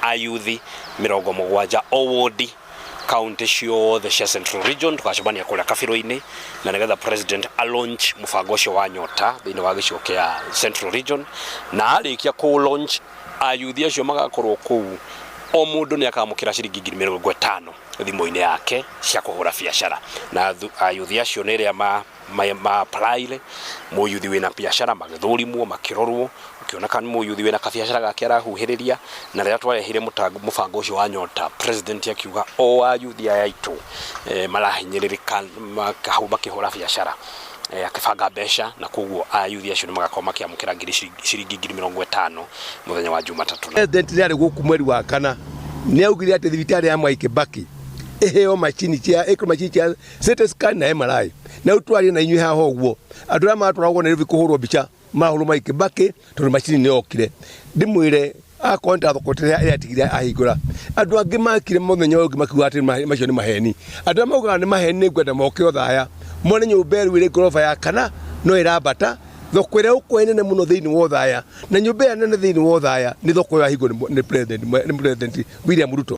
Ayuthi 70 o wodi kaunti ciothe cia Central Region tukacemania kuria kabiro-inĩ, na nigetha president a launch mũbango ũcio wa Nyota thĩinĩ wa gĩcigo kĩa Central Region. Na arĩkia kũ launch, ayuthi acio magakorwo kũu, o mũndũ nĩ akamũkĩra ciringi 50,000 thimũ-inĩ yake cia kũhũra biacara. Na ayuthi acio nĩ arĩa ma ma apply mũyuthi wĩna biacara, magĩthũrimwo, makĩrorwo, ũkĩoneka nĩ mũyuthi wĩna kabiacara gake arahuhĩrĩria. Na rĩrĩa twarehire mũbango ũcio wa Nyota, president akiuga o ayuthi aya aitũ marahinyĩrĩrĩka hau makĩhũra biacara, akĩbanga mbeca, na koguo ayuthi acio nĩ magakorwo makĩamũkĩra ciringi 50,000 mũthenya wa Jumatatũ. President nĩ arĩ gũkũ mweri wa kana nĩ augire atĩ thibitarĩ ya Mwai Kibaki ĩheo macini cia ĩkĩrwo macini cia CT scan na MRI. Na rĩu twarie na inyuĩ haha ũguo, andũ arĩa matwaragwo Nairobi kũhũrwo mbica marahũrwo Mwai Kibaki tondũ macini nĩ yokire. Ndĩmwĩre akorwo nĩ ta thoko ĩrĩa ĩratigire ahingũra, andũ angĩ makire mũthenya ũyũ ũngĩ makiuga atĩ macio nĩ maheni. Andũ arĩa maugaga nĩ maheni nĩ ngwenda moke Othaya mone nyũmba ĩrĩa ĩrĩ ngoroba ya kana no ĩrambata, thoko ĩrĩa ũkũĩ nene mũno thĩinĩ wa Othaya, na nyũmba ĩrĩa nene thĩinĩ wa Othaya nĩ thoko ĩyo yahingwo nĩ president William Ruto.